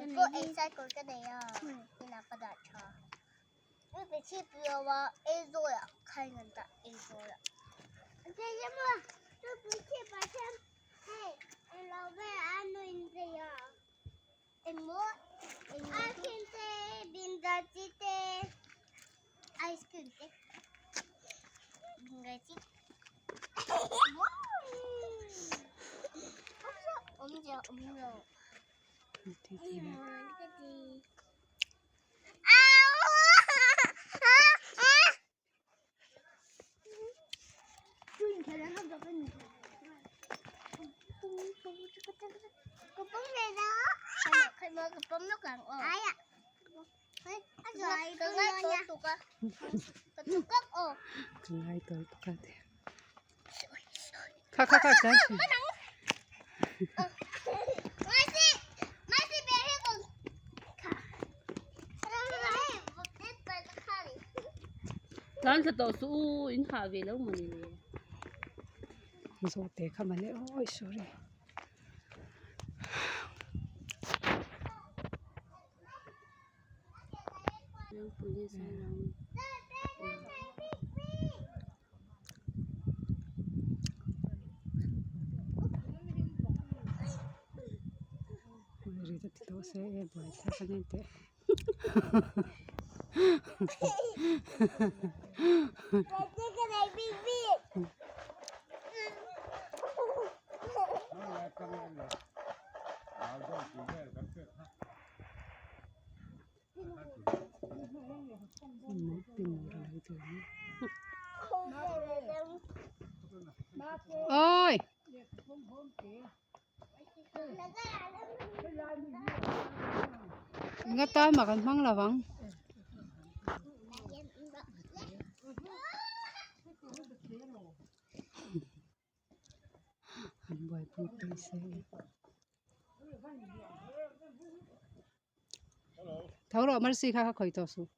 Ka ngai tawh lutuk a ti. Kha kha kha tlan chhin. Tlan thla tawh suh u in hah ve lo mawni le. Zawhte kha mawle awi sorry. Ri te ti tawh se e buai thlak a ni teh. Ôi nga ta mà kan hmang lo vang. An buaipui phei se. Tho rawh Mercy kha kha khawi tawh suh.